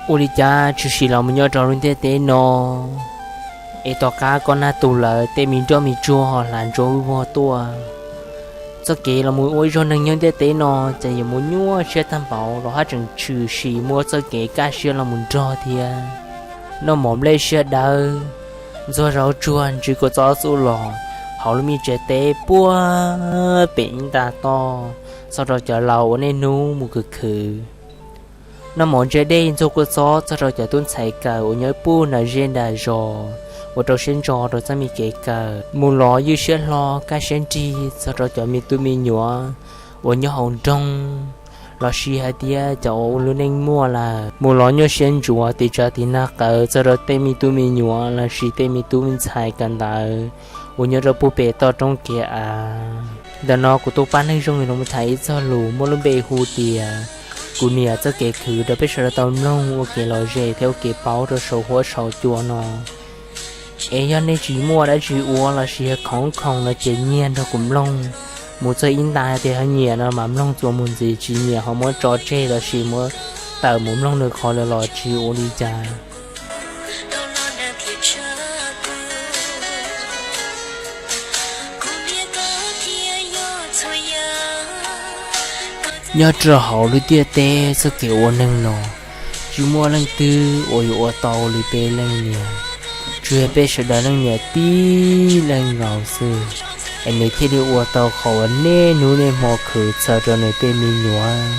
Ua li cas tshwm sim los mus nyob rau lub ntiaj teb no, es tom qab koj nab tus lawv tej me nroj me tsuag ho hla ntsuav vog tuaj. Txoj kev los mus ua ib zaug neeg nyob ntiaj teb no ces yuav mus nyuaj siab tag npaum los haj tseem tshwm sim muaj txoj kev kaj siab los mus nrog thiab. Noj mov nplej siab dawb, ntxuag zaub tsuag ntsws kua txob xub los hauv lub me tsev teb puag pem ib nta toj, txog rau cov laus uas niaj hnub mus khwv khwv. Noj mov ntsia dej ntxuag kua txob txog rau cov tub ntxhais kawm uas nyob puag nram zej nram zos, ua rau siab ntso rau txoj me kev kawm. Mus los ywj siab hlo kaj siab nrig txog rau cov me tub me nyuam uas nyob hauv nroog, lossis hais tias cov uas ua lub neej muaj lawm. Mus los nyuaj siab ntsuav tiv tsav tiv nag qawv txog rau tej me tub me nyuam lossis tej me tub me ntxhais kawm ntawv uas nyob rau puag pem toj roob kev av. Ntawm no kuv tus pab neeg zoo los mus tham ib txog lus muaj lub npe hu tias kuv niam txoj kev khwv rau peb sawv daws tau mloog ua kev lom zem thiab ua kev paub rau saum huab saum cua no. Es yog nej tsis muaj dab tsi ua lossis yog khoom khoom no ces nyiag nrog kuv mloog mus txog ib nta tias ho nyiam no mas mloog txuas mus ntxiv, tsis nyiam ho muab tso tseg lossis muab tawm mus mloog nws qhov lawm los tsis ua li cas. Nyob rau hauv lub ntiaj teb txoj kev ua neeg no, tsis muaj leej twg uas yuav ua tau li peb leej niam, tsuas yog peb sawv daws leej niam tib leeg nkaus xwb, es nws thiaj li ua tau qhov uas niaj hnub niaj hmo khwv txhawj rau nws tej me nyuam.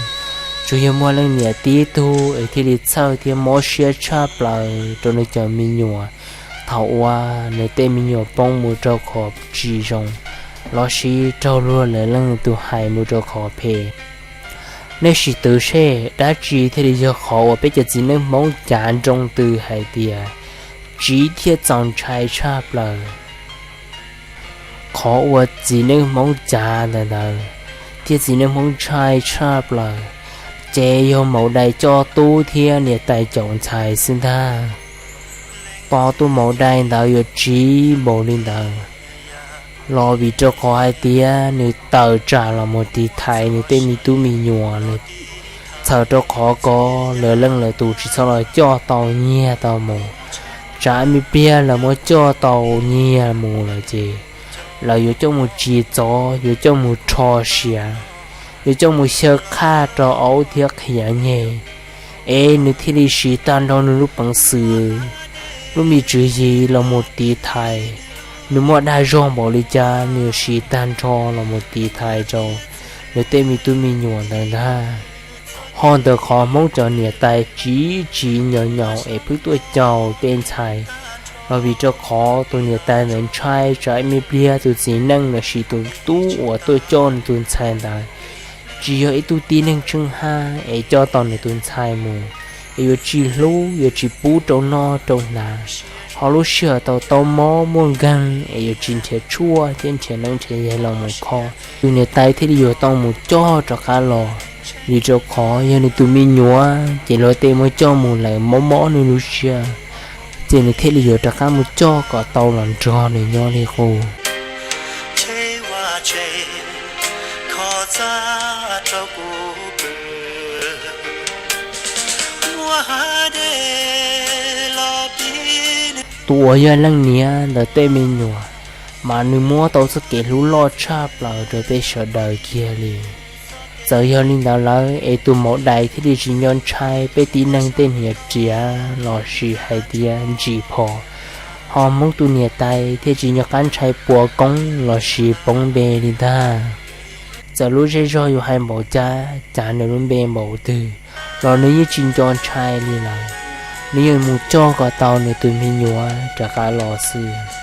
Tsuas yog muaj leej niam tib tug es thiaj li txhawj thiab mob siab tshaj plaws rau nws cov me nyuam thaum uas nws tej me nyuam poob mus rau qhov tsis zoo, lossis raug luag lawv leej tus hais mus rau qhov phem. Nej sim twv seb dab tsi thiaj li yog qhov uas peb cov txiv neej Hmoob cav nroo twg hais tias tsiv thiaj txaus ntshai tshaj plaws. Qhov uas txiv neej Hmoob cav ntawm ntawd thiab txiv neej Hmoob ntshai tshaj plaws, ces yog maum dais coj tub thiab niam tais caum ntxhais xwb ntag. Tos tus maum dais ntawd yuav tsiv npaum li ntawd los vim rau qhov hais tias nws tawm tsam los mus tiv thaiv nws tej me tub me nyuam, nws txhawm rau qhov kom lawv leej lawv tus tsis txhob los coj tau nyiag tau mus. Tsam me pliag lawv muab coj tau nyiag mus lawm ces lawv yuav coj mus tsim txov, yuav coj mus rho siav, yuav coj mus xyaw qhaj rau aub thiab qhia nyeg, es nws thiaj li siv tag nrho nws lub peev xwm, lub me tswv yim los mus tiv thaiv. Nws muaj dag zog npaum li cas nws yuav siv tag nrho los mus tiv thaiv rau nws tej me tub me nyuam ntawd ntag. Ho ntawm qhov Hmoob cov niam tais tsiv tsiv nyaum nyaum es pheej tuaj caum tej ntxhais los vim rau qhov tus niam tais ntawd ntshai tsam me pliag tus txiv neej lossis tus tub uas tuaj coj nws tus ntxhais ntawd tsis yog ib tug tib neeg tsheej haj es coj tau nws tus ntxhais mus, es yuav tsis hlub, yuav tsis pub rau noj rau hnav, ho lub sij hawm tau tau mob muaj nkeeg es yuav tsis nrhiav tshuaj thiab nrhiav neeb nrhiav yaig los mus kho. Tus niam tais thiaj li yuav tau mus coj rov qab los, vim rau qhov yog nws tus me nyuam ces luag tej muab coj mus lawm mob mob nws lub siab, ces nws thiaj li yuav rov qab mus coj kom tau los nrog nws nyob li qub. Tus uas yog leej niam ntawm tej me nyuam, mas nws muab tau txoj kev hlub loj tshaj plaws rau peb sawv daws kiag li. Txawm yog li ntawd lawm es tus maum dais thiaj li tsis nco ntshai peb tib neeg tej hniav riam lossis hais tias ntsim phom, ho Hmoob tus niam tais thiaj tsis nco qab ntshai puas koob lossis poob npe li ntag. Txawm lub zej zog yuav hais npaum cas, cas nws lub npe npaum twg, los nws yeej tsis nco ntshai li lawm. Nws yeej mus coj kom tau nws tus me nyuam rov qab los xwb.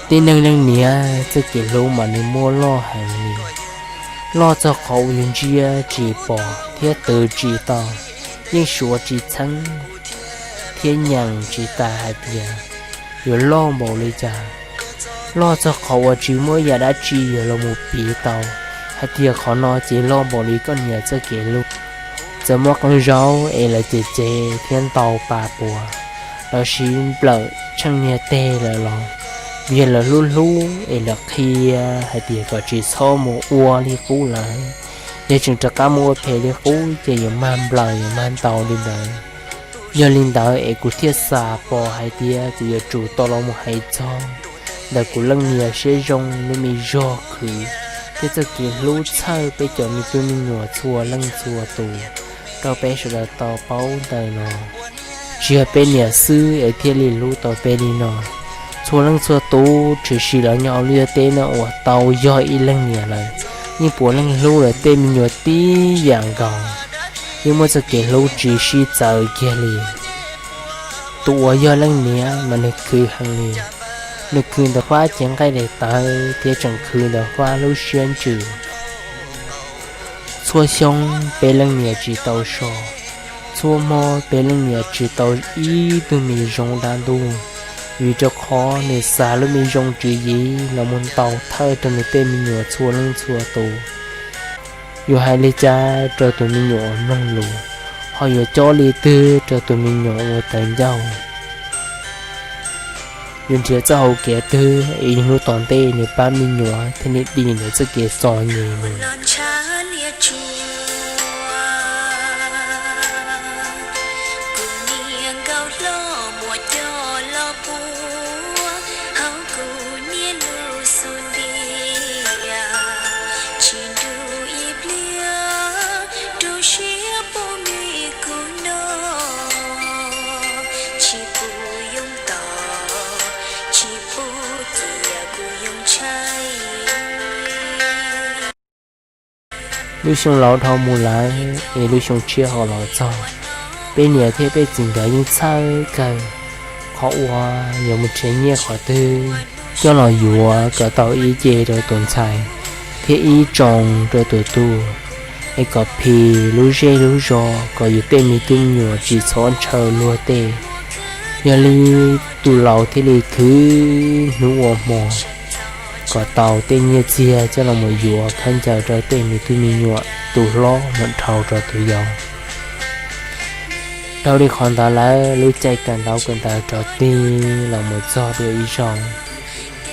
Tib neeg leej niam txoj kev hlub mas nws muaj loj heev li. Loj txog qhov uas yus ntsia tsis pom thiab twv tsis tau, yeej suav tsis txheeb thiab nyeem tsis tas hais tias yuav loj npaum li cas. Loj txog qhov uas tsis muaj yam dab tsi yuav los mus piv tau Hais tias qhov no ces loj npaum li koj niam txoj kev hlub. Txawm muaj qee zaus es lawv cem cem thiab ntaus pas puas, lossis nplawm tsheej niag teg lawm los, vim yog lawv hlub hlub es lawv qhia hais tias kom tsis txhob mus ua li qub lawm. Yog tseem rov qab mus ua phem li qub ces yuav mag nplawm yuav mag ntaus li ntawd. Yog li ntawd es kuv thiaj xav pom hais tias kuv yuav tsum tau los mus hais txog ntawm kuv leej niam siab zoo lub me zog khwv thiab txoj kev hlub txhawj peb cov me tub me nyuam txhua leej txhua tus rau peb sawv daws tau paub ntawm no. Tsis yog peb niam xwb es thiaj li hlub tau peb li no. Txhua leej txhua tus tshwm sim los nyob hauv lub ntiaj teb no uas tau yog ib leej niam lawm, yeej puav leej hlub lawv tej me nyuam tib yam nkaus, yeej muaj txoj kev hlub tsis sib txawv kiag li. Tus uas yog leej niam mas nws khwv heev li, nws khwv ntawm fab cev nqaij daim tawv thiab tseem khwv ntawm fab lub siab ntsws. Txhua xyoo peb leej niam tsis tau so, txhua hmo peb leej niam tsis tau ib tug me zoo dab ntub, vim rau qhov nws xa lub me zoo tswv yim los mus ntaus thawj rau nws tej me nyuam txhua leej txhua tus. Yuav hais li cas rau tus me nyuam mloog lus, ho yuav cob li twg rau tus me nyuam ua tawv ncauj? Yuav nrhiav txoj hau kev twg es ib hnub tom ntej nws pab me nyuam thiaj li dim ntawm txoj kev txom nyem mus? Lub xyoo laus dhau mus lawm es lub xyoo tshiab ho los txog. Peb niam thiab peb txiv nkawd yeej txhawj kawg qhov uas yuav mus nrhiav nyiaj qhov twg coj los yuav kom tau ib ce rau tus ntxhais thiab ib tsoos rau tus tub, es kom phim lub zej lub zos kom yus tej me tub me nyuam tsis txhob ntshaw luag tej. Yog li tus laus thiaj li khwv hnub ua hmo kom tau tej nyiaj txiag coj los mus yuav khaub ncaws rau tej me tub me nyuam, tus hlob mus dhau rau tus yau. Dhau li qhov ntawd lawm, lub caij kawm ntaub kawm ntawv rov tig los mus txog dua ib zaug,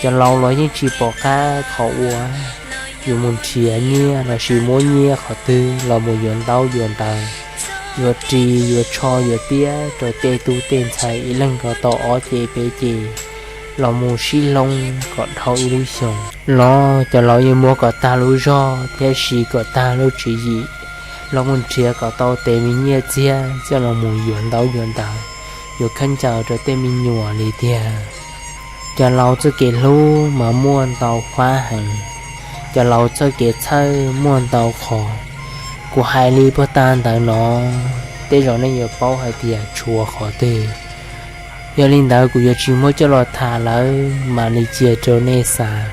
cov laus los yeej tsis pom qab qhov uas yuav mus nrhiav nyiaj lossis muab nyiaj qhov twg los mus yuav ntaub yuav ntawv, yuav ris yuav tsho yuav tiab rau tej tub tej ntxhais ib leeg kom tau ob ce peb ce los mus sib hloov kom dhau ib lub xyoos. Los cov laus yeej muab kom tag lub zog thiab siv kom tag lub tswv yim los mus nrhiav kom tau tej me nyiaj txiag coj los mus yuav ntaub yuav ntawv, yuav khaub ncaws rau tej me nyuam li tiag. Cov laus txoj kev hlub mas muaj ntau fab heev, cov laus txoj kev txhawj muaj ntau qhov. Kuv hais li puag ta ntawd no, tej zaum nej yuav paub hais tias tshuav qhov twg. Yog li ntawd kuv yuav tsis muab coj los tham lawm, mam li cia rau nej xav.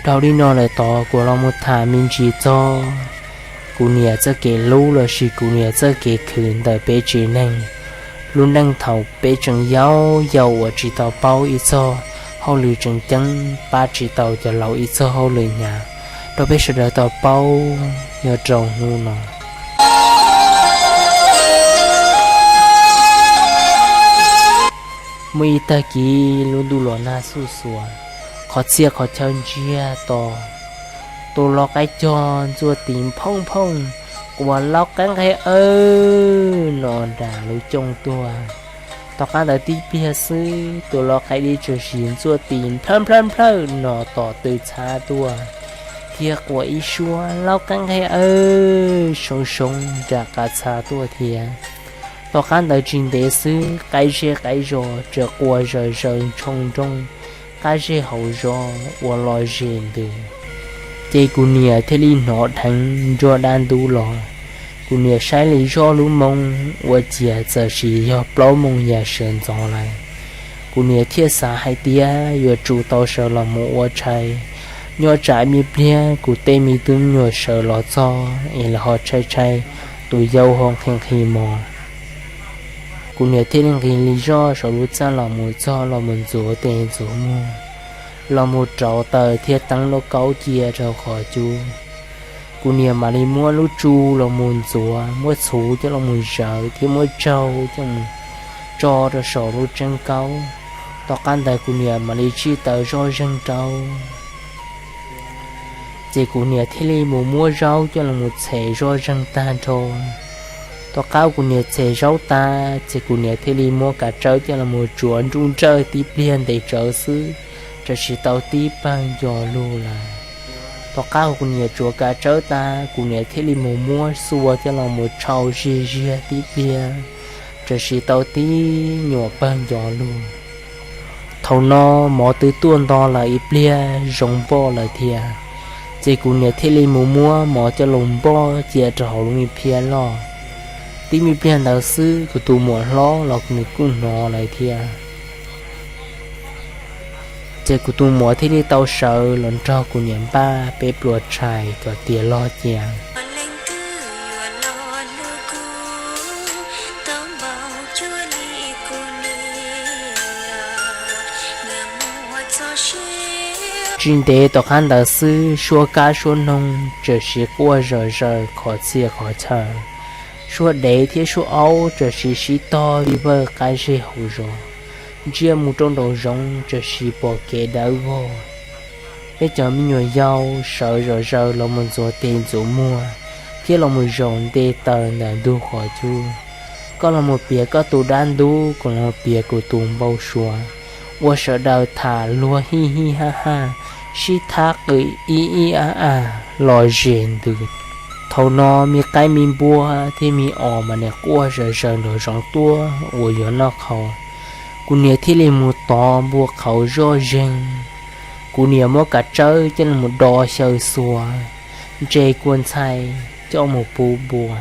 Dhau li no lawm tod kuv los mus tham me ntsis txog kuv niam txoj kev hlub lossis kuv niam txoj kev khwv ntawm peb tsev neeg. Lub neej thaum peb tseem yau yau uas tsis tau paub ib txog hauj lwm tseem ceeb, pab tsis tau cov laus ib txog hauj lwm hnyav, rau peb sawv daws tau paub nyob rau hnub no. Muaj ib tag kis lub ntuj los nag xuj xuav, qhov txhia qhov chaw ntsiag to, tus lau qaib cog ntxuaj tis nphooj nphooj, quas laub qaib nqaij awb no nram lub cooj tuaj. Tom qab ntawd tib pliag xwb tus lau qaib dib tsawg sis ntxuaj tis nplhawj nplhawj nplhawj no tom tw txhab tuaj, thiab quas ib suab laub qaib nqaij awb soo soo nram qab txhab tuaj thiab. Tom qab ntawd tsis ntev xwb qaib zej qaib zos txawm quas zaws zaws ntshoo nrooj, qab zej hauv zos ua los zem ntws. Ces kuv niam thiaj li hnov dheev nruab dab ntub los. Kuv niam saib li zoj lub moo ua ciav txawm sis yog plaub moos yam sawv ntxov lawm. Kuv niam thiaj xav hais tias yuav tsum tau sawv los mus ua tshais, nyob tsam me pliag kuv tej me tub me nyuam sawv los txog es lawv ho tshai tshai tus yau ho nqhis nqhis mos. Kuv niam thiaj li nqis li zoj saum lub txaj los mus txog los mus ntxuav tes ntxuav muag, los mus rauv taws thiab teeb lauj kaub cia rau qhov cub. Kuv niam mam li muab lub tsu los mus ntxuav, muab txhuv coj los mus zawv thiab muab tsaug coj mus tso rau saum lub tseeb kaub. Tom qab ntawd kuv niam mam li tsij taws zoj zeeg rau, ces kuv niam thiaj li mus muab zaub coj los mus txhem zoj zeeg tag nrho. Tom qab kuv niam txhem zaub tas, ces kuv niam thiaj li muab kav tsawb coj los mus tsuav nruj nrawj tib pliag ntev tsawv xwb, tam sim tau tib pawg nco lug lawm. Tom qab kuv niam tsuav kav tsawb tas, kuv niam thiaj li mus muab xua coj los mus tshau ziag ziag tib pliag, tam sim tau tib nyuam pawg nco lug. Thaum no mov twb tuaj nto lawm ib pliag zoo npoj lawm thiab, ces kuv niam thiaj li mus muab mov coj los npoj cia rau hauv lub me phiab loj. Tib me pliag ntawd xwb kuv tus muam hlob los nws kuj hnov lawm thiab. Ces kuv tus muam thiaj li tau sawv los nrog kuv niam npaj peb pluas tshais kom tiav log cia. Tsis ntev tom qab ntawd xwb suab kab suab noog tam sim quaj zom zaws qhov txhia qhov chaw. Suab dev thiab suab aub tam sim sib tog vij vawj qab zej hauv zos. Ntsia mus rau nraum zoov tam sim pom kev dawb vog. Peb cov me nyuam yaus sawv zom zaws los mus ntxuav tes ntxuav muag thiab los mus zaum nte taws ntawm ntug qhov cub. Koj los mus piav koj tus dab ntub, kuv los mus piav kuv tus npau suav, ua sawv daws tham luag hij hij haj haj, sib thab qw ib ib ab ab los zem ntws. Thaum no me qaib me npua thiab me os mas nim quaj zom zaws nraum zoov tuaj uas yuav noj qhauv. Kuv niam thiaj li mus tov npua qhauv zoj zeeg. Kuv niam muab kav tsawb coj los mus do xyaw xuas, ntse kua ntxhai coj mus pub npua,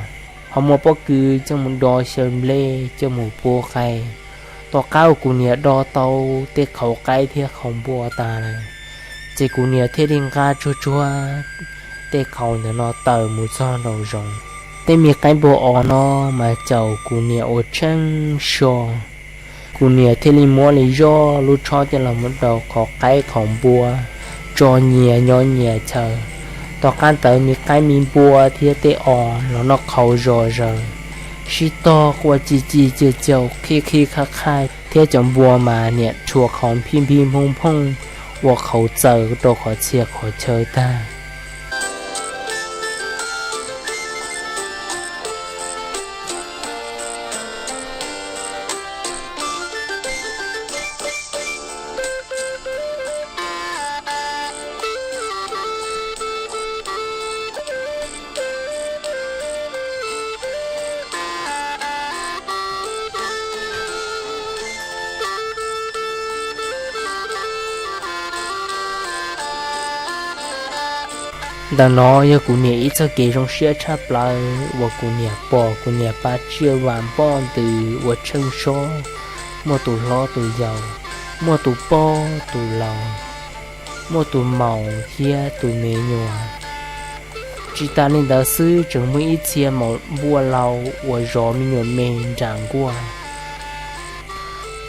ho muab pob kws coj mus do xyaw nplej coj mus pub qaib. Tom qab uas kuv niam do tau tej qhauv qaib thiab qhauv npua tas lawm, ces kuv niam thiaj li nqa tsuag tsuag tej qhauv ntawm no tawm mus txog nraum zoov. Tej me qaib npua os no mas caum kuv niam ua tsheej so. Kuv niam thiaj li muab li zoj lub tshob coj los mus daus qhauv qaib qhauv npua, tso nyias nyob nyias chaw. Tom qab ntawd me qaib me npua thiab tej os los noj qhauv zom zaws, sib tog quaj ci ci cia caum qhib qhib qhaj qhaj thiab cov npua mas nim rhuav qhauv phij phij phooj phooj ua qhauv txaws rau qhov txhia qhov chaw tag. Ntawm no yog kuv niam ib txoj kev zoo siab tshaj plaws uas kuv niam pom kuv niam pab tsiaj vam npoj ntws ua tsheej sob, muaj tus hlob tus yau, muaj tus pog tus laus, muaj tus maum thiab tus me nyuam. Tsis tas li ntawd xwb tseem muaj ib txhia maum npua laus uas zov me nyuam me nram nkuaj,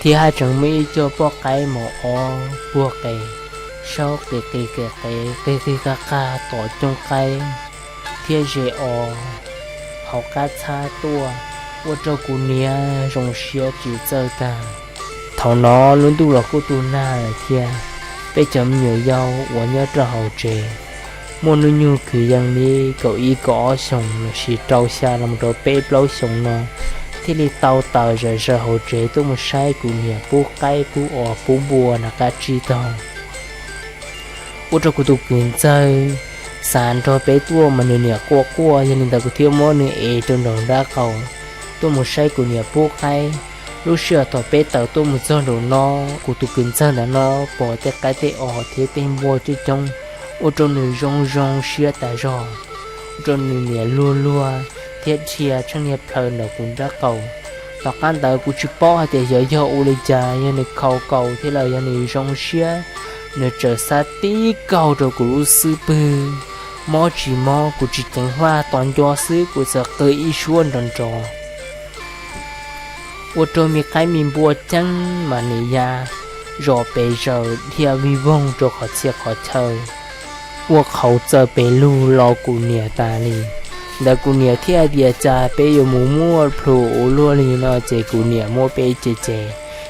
thiab haj tseem muaj ib co poj qaib maum ob puag qe, saub qis qis qis qis qis qis qas qas tom cooj qaib thiab ze os hauv qab txhab tuaj, ua rau kuv niam zoo siab tsis txawj tag. Thaum no lub ntuj los kuj tu nag lawm thiab, peb cov me nyuam yaus uas nyob rau hauv tsev, muaj hnub nyoog kwv yees li kaum ib kaum ob xyoos lossis rau xya los rau peb plaub xyoos no, thiaj li tau tawm zom zaws hauv tsev tuaj mus saib kuv niam pub qaib pub os pub npua nram qab tsib taug. Ua rau kuv tus kwv ntxawg xav nrog peb tuaj mas nws niam quaj quaj, yog li ntawd kuv thiaj muab nws ev rau nraum nraub qaum tuaj mus saib kuv niam pub qaib. Lub sij hawm thaum peb tawm tuaj mus txog nraum no, kuv tus kwv ntxawg ntawm no pom tej qaib tej os thiab tej npua coob coob, ua rau nws zoo zoo siab tas zog, ua rau nws niam luag luag thiab dhia tsheej niag plhaws nraum kuv nraub qaum. Tom qab ntawd kuv tsis paub hais tias xyov yog ua li cas, yog nws khaus kaus thiab los yog nws zoo siab, nws txawm xa tib kaug rau kuv lub xub pwg, Mob tsis mob, kuv tsis ceev faj, tos nco xwb kuv txawm qw ib suab nrov nrov. Ua rau me qaib me npua ceeb mas nim ya zom pes zaws dhia vij voog rau qhov txhia qhov chaw, ua qhauv txawm pes lug los kuv niam tas li. Ntawd kuv niam thiaj tias, cas peb yuav mus muaj plhus ua luaj li no, ces kuv niam muab peb ce ce,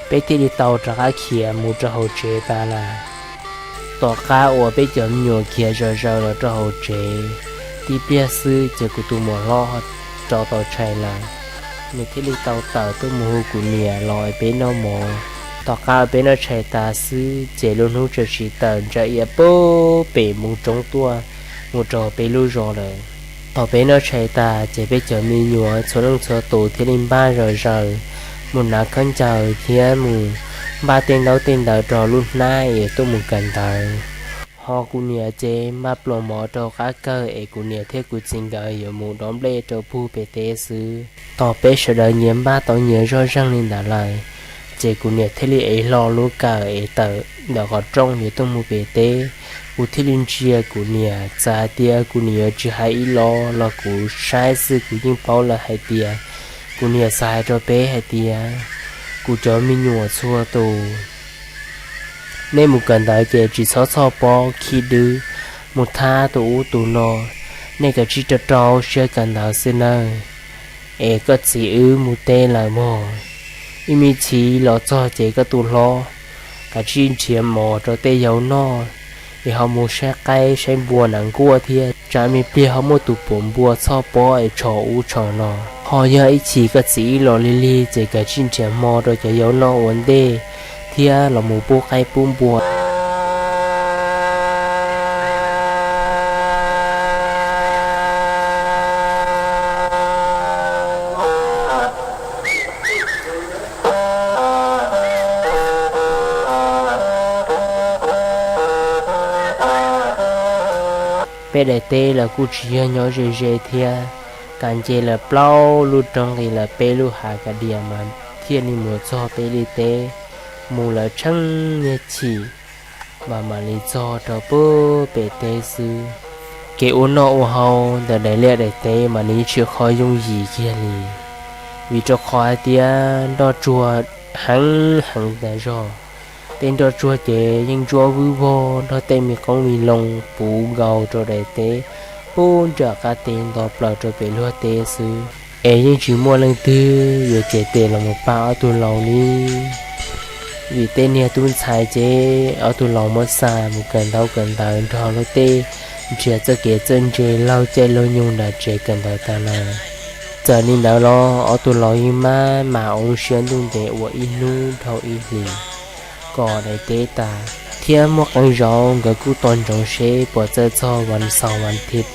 peb thiaj li tau rov qab khiav mus rau hauv tsev tas lawm. Tom qab uas peb cov me nyuam khiav zom zaws los rau hauv tsev, tib pliag xwb ces kuv tus muam hlob rov tau tshais lawm. Nws thiaj li tau tawm tuaj mus hu kuv niam los peb noj mov. Tom qab peb noj tshais tas xwb ces lub hnub txawm tsim tawm ntsa iab pem mus roob tuaj mus rau peb lub zos lawm. Thaum peb noj tshais tas ces peb cov me nyuam txhua leej txhua tus thiaj li npaj zom zaws mus hnav khaub ncaws thiab mus npaj tej ntaub tej ntawv rau lub hnab es tuaj mus kawm ntawv. Ho kuv niam ces npaj pluas mov rau qab kawg es kuv niam thiab kuv txiv nkawd yuav mus dob nplej rau puag pem teb xwb. Thaum peb sawv daws nyias npaj tau nyias zoj zeeg li ntawd lawm, ces kuv niam thiaj li ev hlo lub kawm es tawm ntawm qhov rooj yuav tuaj mus pem teb. Kuv thiaj li ntsia kuv niam, txawm hais tias kuv niam yuav tsis hais ib los los kuv saib xwb kuv yeej paub lawm hais tias kuv niam xav hais rau peb hais tias, kuv cov me nyuam txhua tus, nej mus kawm ntawv ces tsis txhob txhoj pob khib dwb mus thab tus ub tus no, nej kav tsij rau rau siab kawm ntawv xwb nawb. Es koj txiv wb mus teb lawm mog, ib me chim los txog ces koj tus hlob kav tsij nrhiav mov rau tej yau noj, es ho mus saib qaib saib npua nas nkuaj thiab, tsam me pliag ho muaj tus puav npua txhoj pob es tshov ub tshov no. Ho yog ib chim koj txiv wb los lig lig ces kav tsij nrhiav hmo rau cov yau noj ua ntej thiab los mus pub qaib pub npua. Peb daim teb los kuj tsis yog nyob ze ze thiab, kav nce lawm plaub lub roob nqis lawm peb lub hav kas dias mas thiaj li mus txog peb li teb. Mus lawm tsheej niag chim mas mam li txog rau puag pem teb xwb. Kev ua noj ua haus ntawm daim liaj daim teb mas nws yeej tsis qhov yooj yim kiag li, vim rau qhov hais tias nroj tsuag heev heev tas zog. Tej nroj tsuag ces yeej ntsuab vwb vog nrog tej me qoob me loo puv nkaus rau daim teb puag nram qab teb nto plaws rau pem luag teb xwb. Es yeej tsis muaj leej twg yuav cev tes los mus pab ob tug laus li, vim tej niag tub ntxhais ces ob tug laus muab xa mus kawm ntaub kawm ntawv nrog luag tej, nrhiav txoj kev txawj ntse laug caij laug nyoog nram tsev kawm ntawv tas lawm. Txawm li ntawd los ob tug laus yeej maj mam ua lub siab ntuj ntev ua ib hnub dhau ib hlis kom daim teb tas, thiab muaj qee zaus nkawd kuj tos ntsoov seb puas txawj txog vas xaum vas thiv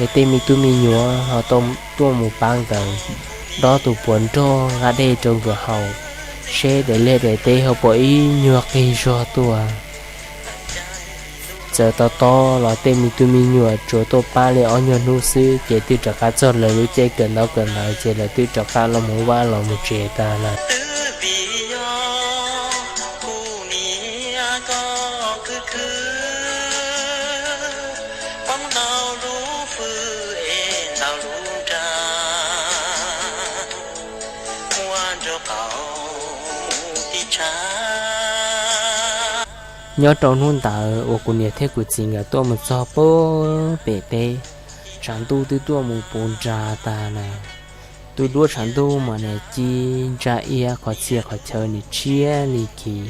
es tej me tub me nyuam ho tuaj mus pab nkawd dob tus puav nroj nqa dej rau nkawd haus, seb daim liaj daim teb ho puas ib nyuag qig zog tuaj. Txawm tos tos los tej me tub me nyuam tsuas tuaj pab li ob nyuag hnub xwb ces twb rov qab txog lawv lub caij kawm ntaub kawm ntawv ces lawv twb rov qab los mus vaj los mus tsev tas lawm. Nyob rau hnub ntawd uas kuv niam thiab kuv txiv nkawd tuaj mus txog puag pem teb, tshav ntuj twb tuaj mus puv nra tas lawm. Tus duab tshav ntuj mas nws ci ntsa iab qhov txhia qhov chaw nws tshiab li khiv,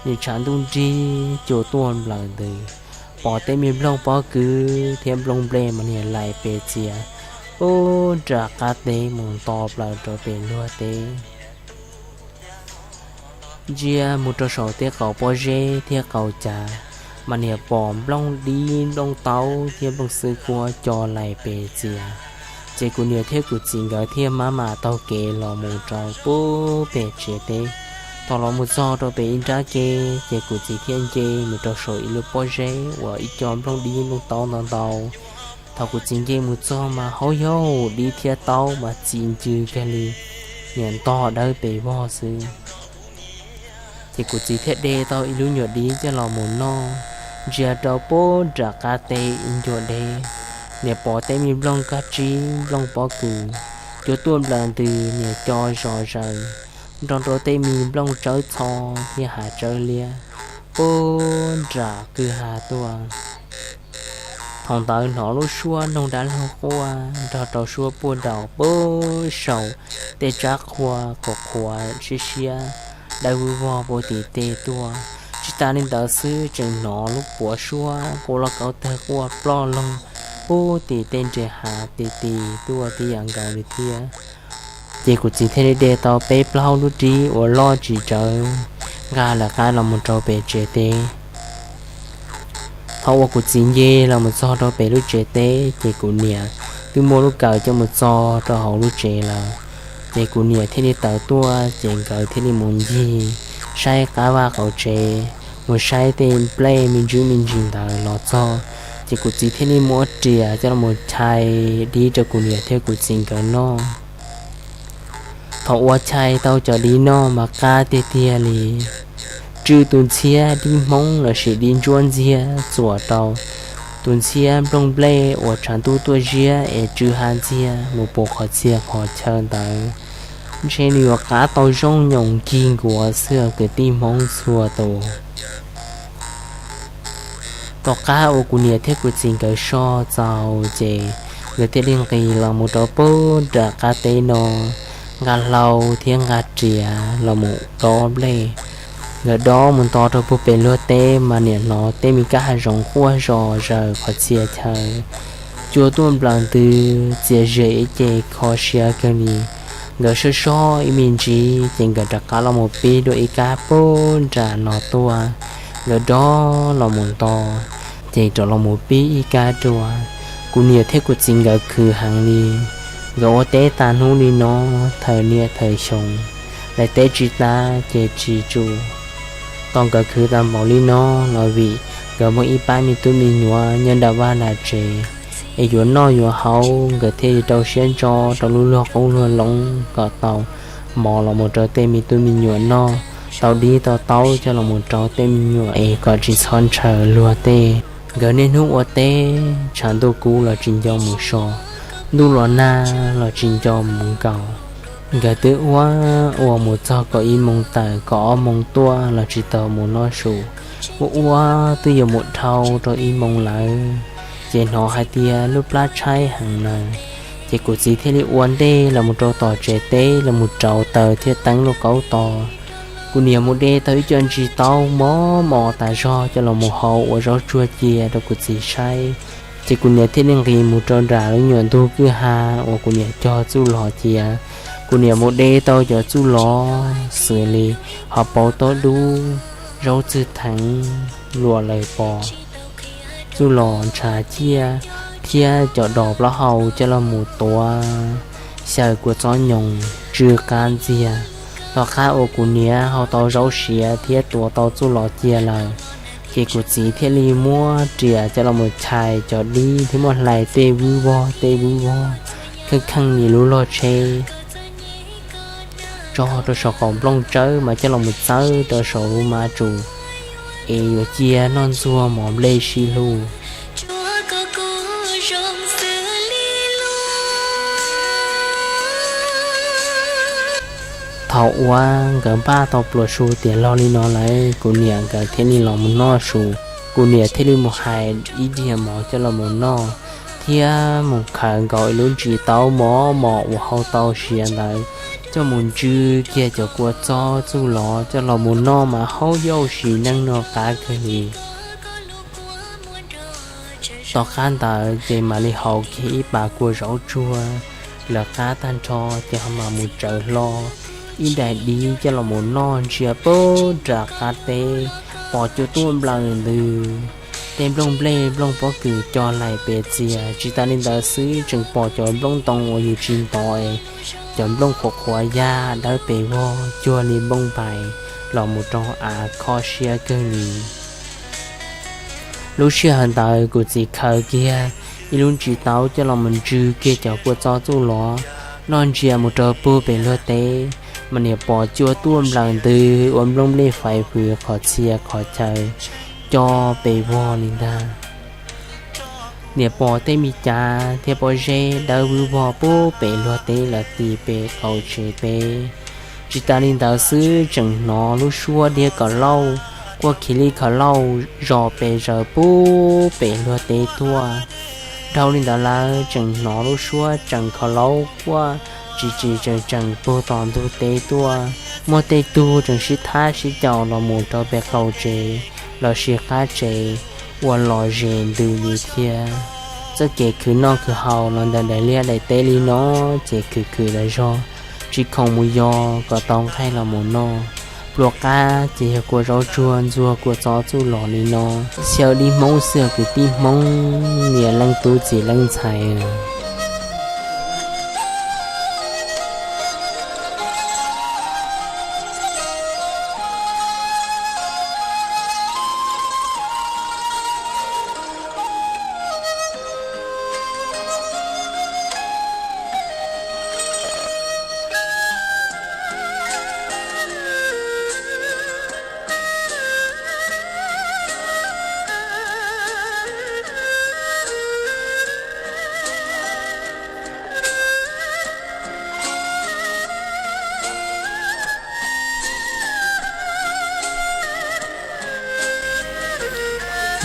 nws tshav ntuj nrig cua tuaj nplawm ntws, pom tej me nplooj pob kws thiab nplooj nplej mas nws laim pes txias puag nram qab teb mus nto plaws rau pem luag teb. Ntsia mus rau saum tej qaum pob zeb thiab qaum cav, mas niam pom nplooj dib nplooj taub thiab nplooj xwb kuab co laim pes txias. Ces kuv niam thiab kuv txiv nkawd thiaj maj mam taug kev los mus rau puag pem tsev teb. Thaum los mus txog rau pem ib nrab ke, ces kuv txiv thiaj nce mus rau saum ib lub pob zeb uas ib co nplooj dib nplooj taub ntau ntau. Thaum kuv txiv nce mus txog mas haub yaug dib thiab taub mas txi ncw kiag li, niam ntog dawb pes vog xwb. Ces kuv txiv thiaj de tau ib lub nyuag dib coj los mus noj, ntsia rau puag nram qab teb ib ncua deb. Niam pom tej me nplooj kab tsib nplooj pob kws cua tuaj nplawm ntws niam co zos zaws, nrog rau tej me nplooj tsawb txho thiab hav tsawb liab puag nram kwj ha tuaj. Thaum ntawd hnov lub suab noog dab laug quaj nrog rau suab puag daus puag saum tej tsab qhua qhuav qhuav siab siab dawb vog puag tim tej tuaj. Tsis tas li ntawd xwb, tseem hnov lub puav suab quaj loj kauv tawg quaj ploj loog puag tim tej nres hav ti ti tuaj tib yam nkaus li thiab. Ces kuv txiv thiaj li de tau peb plaub lub rib uas loj tsis tsawg nqa lawv qab los mus rau pem tsev teb. Thaum uas kuv txiv nce los mus txog rau pem lub tsev teb, ces kuv niam twb muab lub kawm coj mus txo rau hauv lub tsev lawm. Ces kuv niam thiaj li tawm tuaj, ces nkawd thiaj li mus ncig saib qab vaj qaum tsev, mus saib tej nplej me ntsis me ntsis ntawd los txog, ces kuv txiv thiaj li muab riam coj los mus chais dib rau kuv niam thiab kuv txiv nkawd noj. Thaum uas chais tau cov dib noj mas qab tiag tiag li, tsw tus ntxhiab dib hmoob lossis dib ntsuab ntxiag txuam rau tus ntxhiab nplooj nplej uas tshav ntuj tuaj ziab es tsw ha ntxiag mus puas qhov txhia qhov chaw ntawd. Ntshe nws yuav qab tau zoo nyoos nkig nkuav xwb kwv tij hmoob txhua tus. Tom qab uas kuv niam thiab kuv txiv nkawd so txaus ces nkawd thiaj li nqis los mus rau puag nram qab teb no, nqa hlau thiab nqa riam los mus dob nplej. Nkawd dob mus nto rau puag pem luag teb mas niam hnov tej me kab hav zoov quaj zom zaws qhov txhia chaw, cua tuaj nplawm ntws txias zem ib ce kho siab kawg li. Nkawd soj soj ib me ntsis ces nkawd rov qab los mus pib dua ib kab puag nram no tuaj. Nkawd dob los mus nto, ces rov los mus pib ib kab dua. Kuv niam thiab kuv txiv nkawd khwv heev li. Nkawd ua teb tas hnub li no, thawm niaj thawm xyoo, lawv teb tsis tas ces tsis tsum. Tau nkawd khwv tau npaum li no los vim nkawd muaj ib pab me tub me nyuam nyob nram vaj nram tsev, es yuav noj yuav haus nkawd thiaj li rau siab ntso rau lub luag qoob luag loo kom tau mov los mus rau tej me tub me nyuam noj, tau dib tau taub coj los mus rau tej me nyuam es kom tsis txhob ntshaw luag tej. Nkawd niaj hnub ua teb, tshav ntuj kub los tsis nco mus so, ntuj los nag los tsis nco mus nkaus. Nkawd twb ua, ua mus txog kaum ib moos tawm kaum ob moos tuaj los tsis tau mus noj su. Ua ua twb yuav mus dhau rau ib moos lawm, ces hnov hais tias lub plab tshaib heev na. Ces kuv txiv thiaj li ua ntej los mus rau tom tsev teb los mus rauv taws thiab teeb lauj kaub tos. Kuv niam mus de tau ib co ntsis taub mos mos tas zog coj los mus hau ua zaub tsuag cia rau kuv txiv saib. Ces kuv niam thiaj li nqis mus rau nram lub nyuam ntug kwj ha uas kuv niam cog txuj lov cia. Kuv niam mus de tau cov txuj lov xws li hauv paus taub dub, zaub txwg theev, luam lawm pos, txuj lov ntshav ciaj, thiab cov dos plaub hau coj los mus tuav xyaw kua txob nyoos tsw qab ntxiag. Tom qab uas kuv niam hau tau zaub siav thiab tuav tau txuj lov cia lawm, ces kuv txiv thiaj li muab riam coj los mus chais cov dib thiab muab hlais tej vwb vog tej vwb vog kheej kheej li lub log tsheb tso rau saum qaum nplooj tsawb mas coj los mus txawb rau saum lub mab tsu es yuav cia noj ntxuag mov nplej sib hlub. Thaum uas nkawd npaj tau pluas su tiav log li no lawm, kuv niam nkawd thiaj li los mus noj su. Kuv niam thiaj li mus hais ib diav mov coj los mus noj, thiab mus khaws nkaus ib lub ntsis taub mos mos uas hau tau siav ntawd coj mus ntsw kiag cov kua txob txuj lov coj los mus noj mas haub yauj sim neej no qab kawg li. Tom qab ntawd ces mam li hau kiag ib pas kua zaub tsuag lawv qab tag nrho, ces ho mam mus tsawv hlo ib daim dib coj los mus noj ntsia puag nram qab teb, pom cua tuaj nplawm ntws, tej nplooj nplej nplooj pob kws co hlais pes txias. Tsis tas li ntawd xwb, tseem pom cov nplooj ntoo uas yus tsis ntov es cov nplooj qhuav qhuav yaj dawb pes vog cuag li nplooj npais los mus rau av kho siab kawg li. Lub sij hawm ntawd kuv txiv khaws kiag ib lub ntsis taub coj los mus ntsw kiag cov kua txob txuj lov noj ntsia mus rau puag pem luag teb, mas niam pom cua tuaj nplawm ntws ua nplooj nplej fais fws qhov txhia qhov chaw co pes vog li ntag. Tias pom tej me cav thiab pob zeb dawb vwb vog puag pem luag teb los tim pem qaum tsev peb. Tsis tas li ntawd xwb, tseem hnov lub suab diab kom lauj, quaj khiv lij khaus lauj zos pes zaws puag pem luag teb tuaj. Dhau li ntawd lawm tseem hnov lub suab tseem khaus lauj quaj tsis tsis tseem tseem puag tom ntug teb tuaj. Muaj tej tug tseem sib thab sib caum los mus rau pem qaum tsev los sis qab tsev uas lom zem ntws li thiab. Txoj kev khwv noj khwv haus los ntawm daim liaj daim teb li no, ces khwv khwv tas zog, tsis khoom mus yos kom tau nqaij los mus noj. Pluas qab ces yog kua zaub tsuag ntxuag kua txob txuj lom li no. Xyaw dib Hmoob xwb kwv tij Hmoob, niam leej tub txiv leej ntxhais.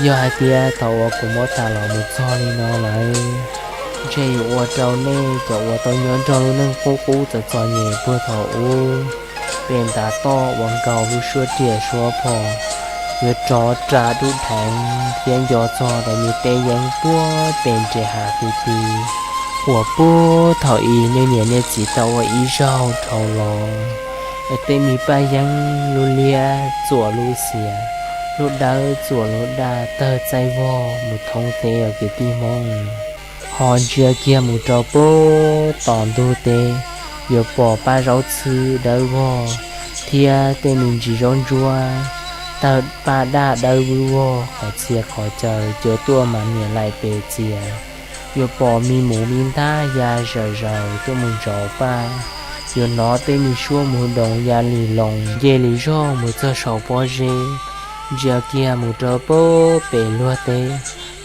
Yog hais tias thaum uas kuv muab tham los mus txog li no lawm, ntshe yuav ua rau nej cov uas tau nyob nrog lub neej qub qub txom txom nyem puag thaum ub, pem ntav toj uas nkaus lub suab riam suab phom, yuav rov ras dub dheev thiab nco txog rau me teb yeeb puag pem nres hav ti ti, uas puag thaum ub nej niam nej txiv tau ua ib zaug dhau los. Es tej me paj yeeb lub liab txuam lub xiav, lub dawb txuam lub daj tawg txaij vog mus thoob teb os kwv tij Hmoob. Ho ntsia kiag mus rau puag tom ntug teb, yuav pom paj zaub txhwb dawb vog thiab tej me ntsis zaub ntsuab tawg paj daj dawb vwb vog qhov txhia qhov chaw cua tuaj mas niam laim pes txias. Yuav pom me mus me ntab ya zawm zaws tuaj mus ntsaum paj. Yuav hnov tej me suab mus doos ya lis loos nce li zog mus txog saum pob zeb. Ntsia kiag mus rau puag pem luag teb,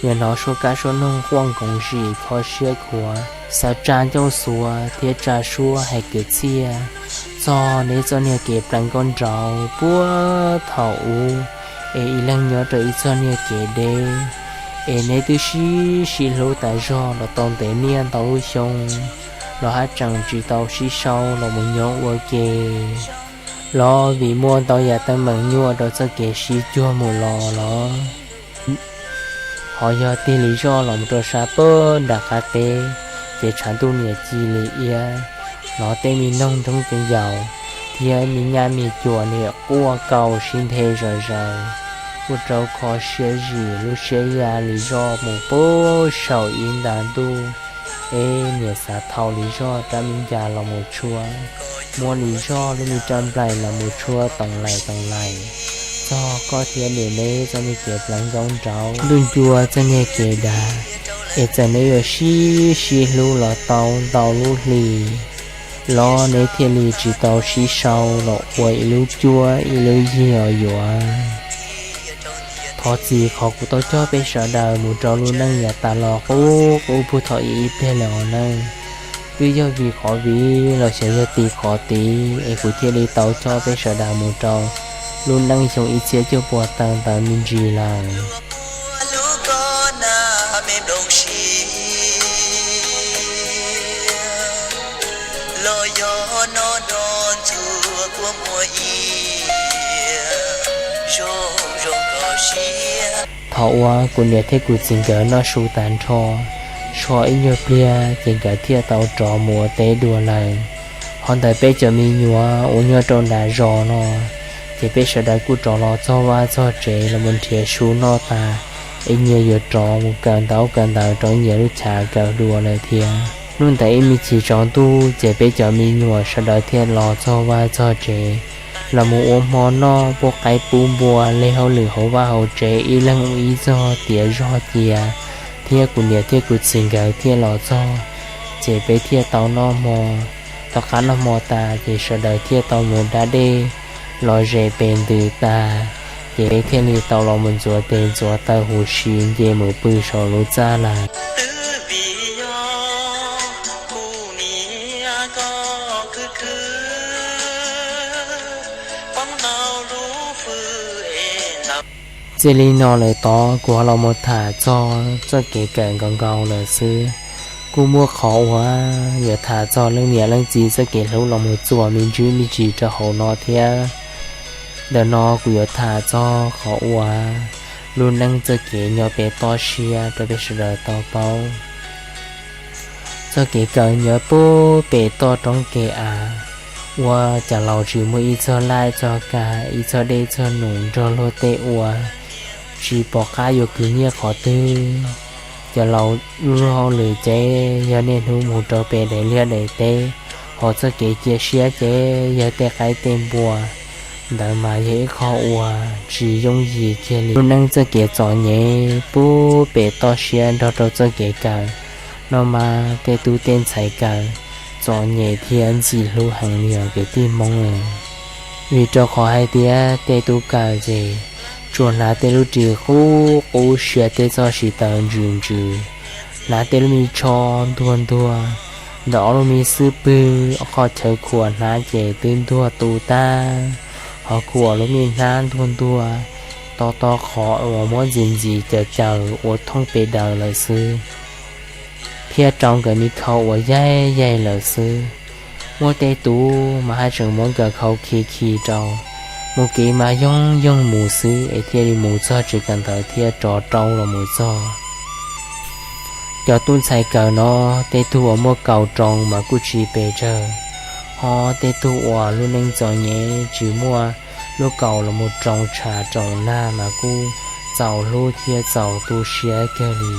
yuav hnov suab kab suab noog quaj nkoos zim kho siab khuav, xav tsa ncauj xuav thiab tsa suab hais kwv txhiaj txog neb txoj niag kev pleev nkauj nraug puag thaum ub, es ib leeg nyob rau ib txoj niag kev deb, es neb twb sib sib hlub tas zog los tau ntev niaj ntau lub xyoo, los haj tseem tsis tau sib sau los mus nyob ua ke, los vim muaj ntau yam teeb meem nyuaj rau txoj kev sib cuag mus los los. Ho yog tig li zoj los mus rau sab puag nram qab teb, ces tshav ntuj niam ci li iab, hnov tej me noog nrov ceev yaus thiab me nyab me cuam niam quaj kaus sib nthe zom zaws, ua rau kho siab zim lub siab ya li zoj mus puag saum ib nta ntuj. Es niam xav thau li zoj rab me ncas los mus tshuab, muab li zoj lub me rab nplaim los mus tshuab toom laim toom laim, txog koj thiab niam neb txoj niag kev pleev nkauj nraug ntuj ncua txoj niag kev dav, es txawm neb yuav sib sib hlub los tau ntau lub hli, los neb thiaj li tsis tau sib sau los ua ib lub cuab ib lub yig os yuav. Thov txim qhov kuv tau coj peb sawv daws mus rau lub neej yav tas los qub qub puag thaum ub ib pliag lawm os nawb. Twb yog vim qhov viv los xyov yog tim qhov tid es kuv thiaj li tau coj peb sawv daws mus rau lub neej xyoo ib txhiab cuaj puas tawm ntawd me ntsis lawm. Thaum uas kuv niam thiab kuv txiv nkawd noj su tas nrho, so ib nyuag pliag ces nkawd thiaj tau rov mus ua teb dua lawm. Ho ntawm peb cov me nyuam uas nyob rau nram zos no, ces peb sawv daws kuj rov los txog vaj txog tsev los mus nrhiav su noj tas, es nyias yuav rov mus kawm ntaub kawm ntawv rau nyias lub chav kawm dua lawm thiab. Hnub ntawd ib me chim tsaus ntuj ces peb cov me nyuam sawv daws thiaj los txog vaj txog tsev, los mus ua hmo noj pub qaib pub npua li hauj lwm hauv vaj hauv tsev ib leeg ua ib txog tiav zog cia, thiab kuv niam thiab kuv txiv nkawd thiaj los txog, ces peb thiaj tau noj hmo. Tom qab noj hmo tas ces sawv daws thiaj tau mus da dej los zes pes ntws tas, Kev thiaj li tau los mus ntxuav tes ntxuav taw huv si nce mus pw saum lub txaj lawm. Txij li no lawm tod kuv ho los mus tham txog txoj kev kawm nkaus nkaus lawm xwb. Kuj muaj qhov uas yuav tham txog leej niam leej txiv txoj kev hlub los mus txuas me ntsis me ntsis rau hauv no thiab. Ntawm no kuv yuav tham txog qhov uas lub neej txoj kev nyob pem toj siab rau peb sawv daws tau paub. Txoj kev kawm nyob puag pem toj roob kev av, ua cas laus tsis muaj ib txog laj txog kam, ib txog dej txog num nrog luag tej ua, tsis pom qab yuav kwv nyiaj qhov twg. Cov laus lub luag hauj lwm ces yog niaj hnub mus rau pem daim liaj daim teb, hos txoj kev cia siab ces yog tej qaib tej npua. Ntawd mas yog ib qho uas tsis yooj yim kiag li. Lub neej txoj kev txom nyem puag pem toj siab nrog rau txoj kev kawm no mas tej tub tej ntxhais kawm txom nyem thiab ntxim hlub heev li os kwv tij Hmoob. Vim rau qhov hais tias tej tub kawm ces tsuas hnav tej lub ris qub qub siab tej txoj siv taws ntsws ntsws, hnav tej lub me tsho ntuag ntuag, ntawm ob lub me xub pwg ob qho chaw khuam hnav ces twb ntuag tu tag, ho khuam lub me hnab ntuag ntuag, to to qhov uas muab ntxiv ntxiv caws caws ua thooj pes daws lawm xwb, thiab rau nkawd me khau uas yaig yaig lawm xwb. Muaj tej tub mas haj tseem muab nkawd khau khi khi rau, mus kev mas yoog yoog mus xwb es thiaj li mus txog tsev kawm ntawv thiab rov rau los mus txog. Cov tub ntxhais kawm no, tej tug uas muaj kaus roos mas kuj tsis pes tsawg, ho tej tug uas lub neej txom nyem tsis muaj lub kaus los mus roos tshav roos nag mas kuj txaus hlub thiab txaus tu siab kawg li.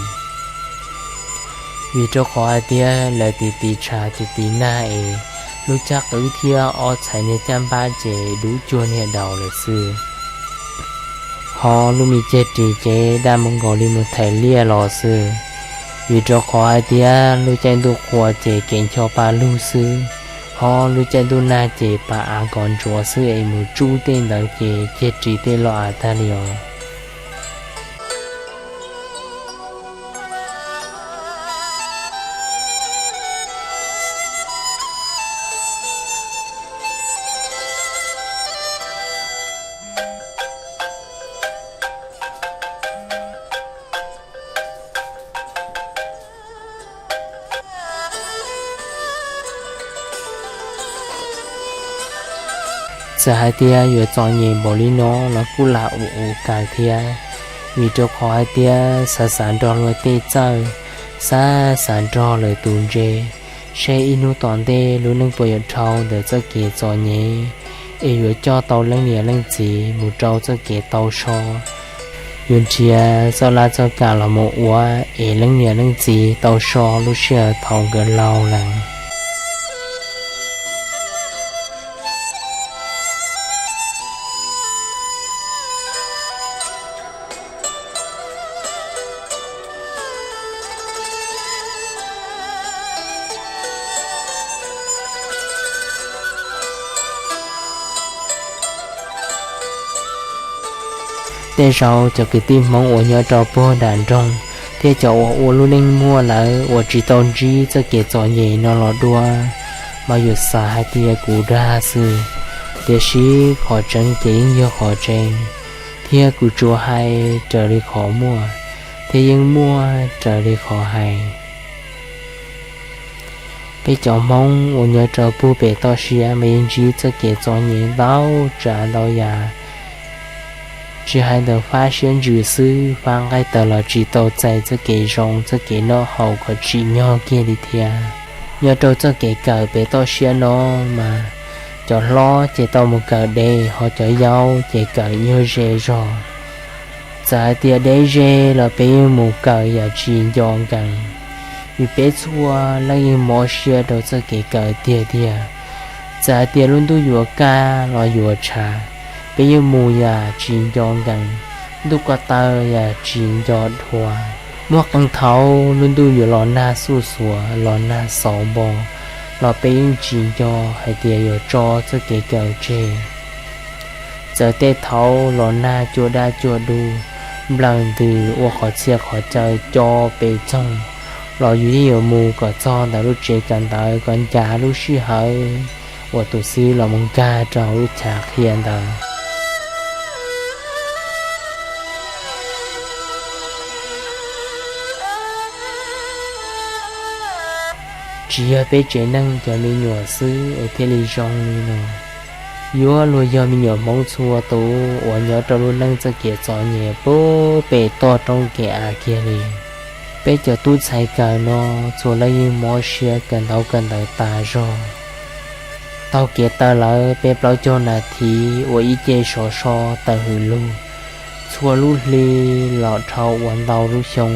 Vim rau qhov hais tias lawv tiv tiv tshav tiv tiv nag es lub caj qwb thiab ob txhais niag caj npab ces dub cuag niag daus lawm xwb. Ho lub me ceg ris ces daj mus nkaus li mus thaiv liaj los xwb. Vim rau qhov hais tias lub caij ntuj qhua ces kev ncho pa lug xwb, ho lub caij ntuj nag ces pa av kos ntsuav xwb es mus tsuj tej ntawd ces ceg ris tej los av tag li os. Txawm hais tias yuav txom nyem npaum li no los kuj lam ua ua kam thiab, vim rau qhov hais tias xav xav nrog luag tej txawj, xav xav nrog lawv tus ntse, seb ib hnub tom ntej lub neej puas yuav dhau ntawm txoj kev txom nyem, es yuav coj tau leej niam leej txiv mus rau txoj kev tau so, yuav nrhiav txoj laj txoj kam los mus ua es leej niam leej txiv tau so lub sij hawm thaum nkawd laus lawm. Tej zaum cov kwv tij Hmoob uas nyob rau puag nram nroog thiab cov uas ua lub neej muaj lawm uas tsis tau ntsib txoj kev txom nyem no los dua, mas yuav xav hais tias kuv dag xwb, tiam sis qhov tseeb ces yeej yog qhov tseeb, thiab kuv tsuas hais raws li qhov muaj, thiab yeej muaj raws li qhov hais. Peb cov Hmoob uas nyob rau puag pem toj siab mas yeej ntsib txoj kev txom nyem ntau tsav ntau yam, tsis hais ntawm fab siab ntsws xwb, fab nqaij tawv los tsis tau txais txoj kev zoo txoj kev noj haus kom tsim nyog kiag li thiab. Nyob rau txoj kev kawm pem toj siab no mas cov hlob ces tau mus kawm dev, ho cov yau ces kawm nyuag ze zog. Txawm hais tias deb ze los peb yeej mus kawm yam tsis nco nkees, vim peb txhua leej yeej mob siab rau txoj kev kawm tiag tiag. Txawm hais tias lub ntuj yuav kaj los yuav tshav, peb yeej mus yam tsis nco nkees, ntuj ko taw yam tsis nco dhua. Muaj qee thaum lub ntuj yuav los nag xuj xuav los nag xauv npo, los peb yeej tsis nco hais tias yuav tso txoj kev kawm tseg. Txawm tej thaud los nag cuaj dab cuaj dub, nplawg ntws ua qhov txhia qhov chaw co pes txoog los yus yeej yuav mus kom txog ntawm lub tsev kawm ntawv kom ncav lub sij hawm uas tus xib los mus nkag rau lub chav qhia ntawd. Tsis yog peb tsev neeg cov me nyuam xwb es thiaj li zoo li no, yuav luag yog me nyuam Hmoob txhua tus uas nyob rau lub neej txoj kev txom nyem puag pem toj roob kev av kiag li. Peb cov tub ntxhais kawm no txhua leej yeej mob siab kawm ntaub kawm ntawv tas zog. Taug kev tawm lawm peb plaub caug nas this ua ib ce sov so tawm hwm lug. Txhua lub hli los dhau ua ntau lub xyoo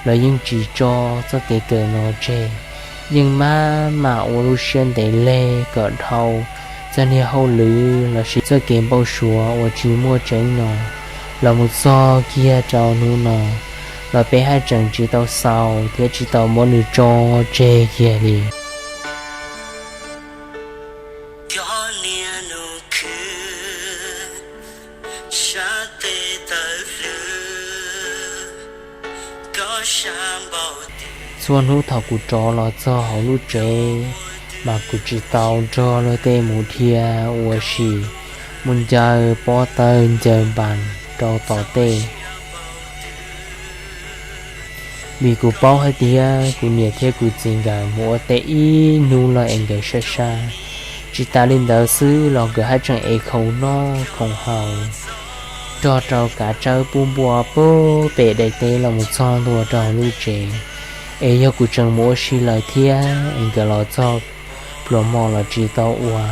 los yeej tsis tso txoj kev kawm no tseg, yeej maj mam ua lub siab ntev leg kom dhau txoj niag hauj lwm lossis txoj kev npau suav uas tsis muaj tseeb no los mus txog kiag rau hnub no los peb haj tseem tsis tau xaus thiab tsis tau muab nws tso tseg kiag li. Txhua hnub thaum kuv rov los txog hauv lub tsev mas kuv tsis tau nrog luag tej mus dhia ua si, mus ncaws pob tawg ncaws npas rau tom tej. Vim kuv paub hais tias kuv niam thiab kuv txiv nkawd mus ua teb ib hnub los es nkawd sab sab. Tsis tas li ntawd xwb los nkawd haj tseem ev khoom noj khoom haus nrog rau kav tsawb pub npua puag pem daim teb los mus txog ntua rau hauv lub tsev. Es yog kuv tseem mus ua si lawm thiab es nkawd los txog pluas hmo los tsis tau ua,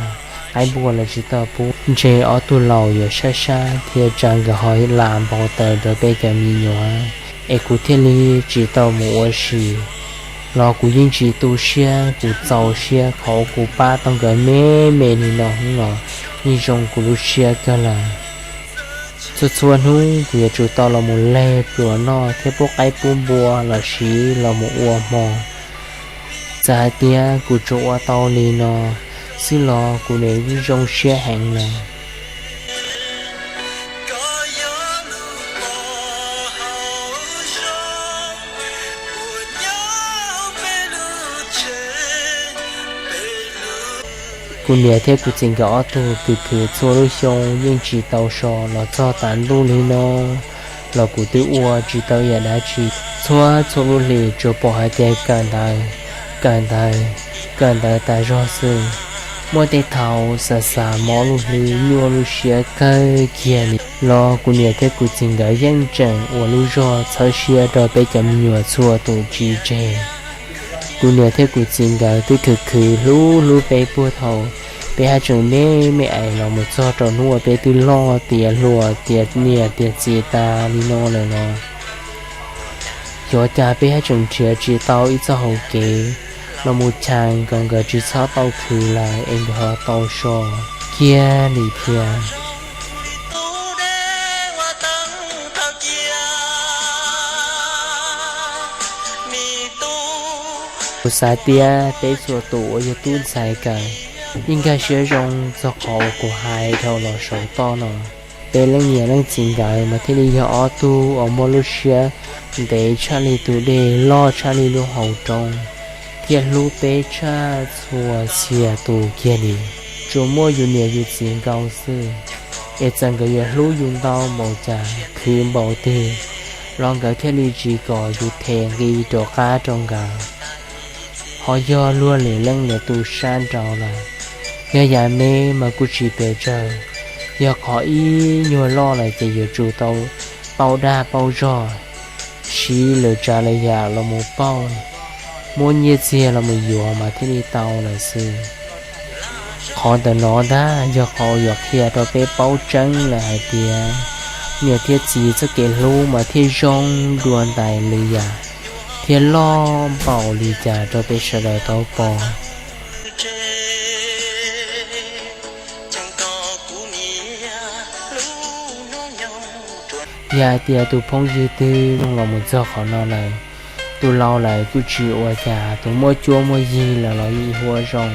qaib npua los tsis tau pub, ntshe ob tug laus yuav sab sab thiab tsam nkawd ho lam npau taws rau peb cov me nyuam, es kuv thiaj li tsis tau mus ua si. Los kuv yeej tsis tu siab, kuv txaus siab qhov kuv pab tau nkawd me me li no hnub no, yeej zoo kuv lub siab kawg lawm. Txhua txhua hnub kuv yuav tsum tau los mus leg pluas noj thiab pub qaib pub npua los sis los mus ua hmo. Txawm hais tias kuv tsuas ua tau li no xwb los kuv yeej zoo siab heev lawm. Kuv niam thiab kuv txiv nkawd ob tug khwv khwv txhua lub xyoo yeej tsis tau so los txog tav ntuj li no los kuv twb ua tsis tau yam dab tsi. Txhua txhua lub hlis tsuas pom hais tias kawm ntawv, kawm ntawv, kawm ntawv tas zog xwb. Muaj tej thaum xav xav mob lub hlwb nyuaj lub siab kawg kiag li los kuv niam thiab kuv txiv nkawd yeej tseem ua lub zog txhawb siab rau peb cov me nyuam txhua tus tsis tseg. Kuv niam thiab kuv txiv nkawd twb khwv khwv hlub hlub peb puag thaum peb haj tseem me me es los mus txog rau hnub uas peb twb loj tiav hluas tiav niam tiav txiv tas li no lawm los xyov cas peb haj tseem nrhiav tsis tau ib txoj hauv kev los mus cheem kom nkawd tsis txhob tau khwv lawm es nkawd ho tau so kiag li thiab. Kuv xav tias peb txhua tus uas yog tub ntxhais kawm yeej nkag siab zoo txog qhov uas kuv hais dhau los saum toj no. Peb leej niam leej txiv nkawd mas thiaj li yog ob tug uas muaj lub siab ntev tshaj li tus dej, loj tshaj li lub hauv roob, thiab hlub peb tshaj txhua txhia tus kiag li. Tsuas muaj yus niam yus txiv nkaus xwb, es txawm nkawd yuav hlub yus ntau npaum cas khwv npaum twg los nkawd thiaj li tsis kom yus them nqi rov qab rau nkawd. Ho yog luag lwm leej lwm tus sab nraud lawm, yog yam me mas kuj tsis pes tsawg, yog qhov ib nyuag loj lawm ces yuav tsum tau paub dag paub zog, siv lwm tsav lwm yam los mus pauj, muab nyiaj txiag los mus yuav mas thiaj li tau lawm xwb. Qhov ntawm no ntag yog qhov yuav qhia rau peb paub tseeb lawm hais tias niam thiab txiv txoj kev hlub mas thiaj zoo dua ntais li yam, thiaj loj npaum li cas rau peb sawv daws tau pom. Yog hais tias tus phooj ywg twg mloog los mus txog qhov no lawm, tus laus lawm kuj tsis ua cas, tus muaj cuab muaj yig lawm los yeej hu ua zoo.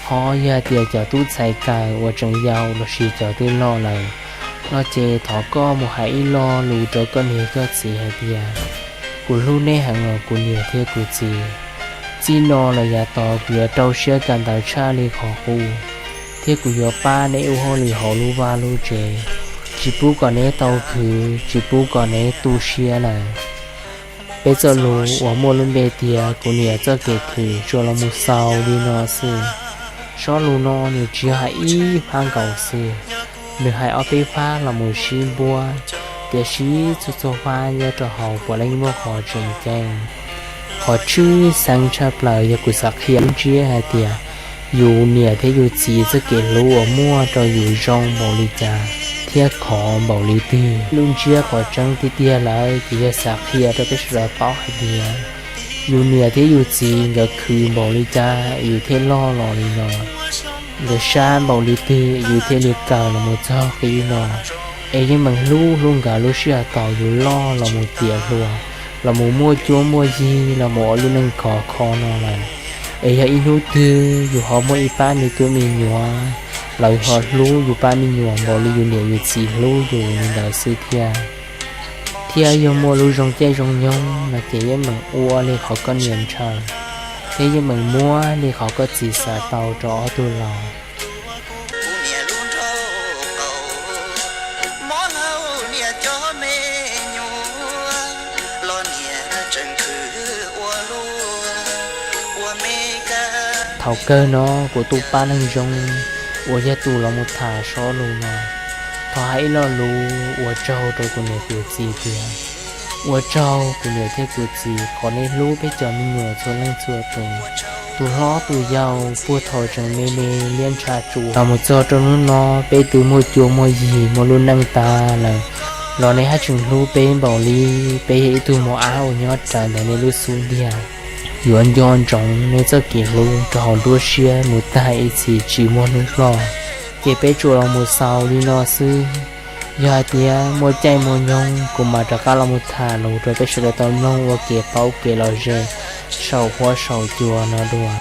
Qhov yog hais tias cov tub ntxhais kawm uas tseem yau lossis cov twb loj lawm no ces thov koj mus hais ib lo lus rau koj niam koj txiv hais tias, kuv hlub neb heev os kuv niam thiab kuv txiv. Txij no los yav tod kuv yuav rau siab kawm ntawv tshaj li qhov qub, thiab kuv yuav pab neb ua hauj lwm hauv lub vaj lub tsev, tsis pub kom neb tau khwv, tsis pub kom neb tu siab lawm. Peb txoj lus uas muaj lub npe tias kuv niam txoj kev khwv tsuas los mus xaus li no xwb. Sob lus no nws tsis yog hais ib phab nkaus xwb, nws hais ob peb phab los mus sib npuab, tiam sis txhua txhua phab nyob rau hauv puav leej muaj qhov tseem ceeb. Qhov tshwj xeeb tshaj plaws yog kuv xav qhia lub ntsiab hais tias yus niam thiab yus txiv txoj kev hlub uas muaj rau yus zoo npaum li cas thiab khov npaum li twg. Lub ntsiab qhov tseeb tiag tiag lawm ces yog xav qhia rau peb sawv daws paub hais tias yus niam thiab yus txiv nkawd khwv npaum li cas yus thiaj loj los li no, nkawd sab npaum li twg yus thiaj li kawm los mus txog qib no. Es yeej meem hlub hlub nkawd lub sij hawm thaum yus loj los mus tiav hluas, los mus muaj cuab muaj yig, los mus ua lub neej khov kho no lawm. Es yog ib hnub twg yus ho muaj ib pab me tub me nyuam, lawv ho hlub yus pab me nyuam npaum li yus niam yus txiv hlub yus li ntawd xwb thiab. Thiab yog muaj lub zoo caij zoo nyoog no ces yeej meem ua li qhov koj niam ntshaw, thiab yeej meem muab li qhov koj txiv xav tau rau ob tug laus. Thaum kawg no kuv tus pab neeg zoo uas yog tus los mus tham sob lus no, thov hais ib lo lus ua tsaug rau kuv niam kuv txiv tias, ua tsaug kuv niam thiab kuv txiv qhov nej hlub peb cov me nyuam txhua leej txhua tus, tus hlob tus yau puag thaum tseem me me liab ntsha tsuas los mus txog rau hnub no peb twb muaj cuab muaj yig muaj lub neej tas lawm, los nej haj tseem hlub peb npaum li peb yog ib tug mos ab uas nyob rawv ntawm nej lub xub ntiag. Yuav nco ntsoov nej txoj kev hlub rau hauv nruab siab mus tag ib txhis tsis muaj hnub ploj. Ces peb tsuas los mus xaus li no xwb. Yog hais tias muaj caij muaj nyoog kuv mam rov qab los mus tham lus rau peb sawv daws tau mloog ua kev paub kev lom zem saum huab saum cua no dua.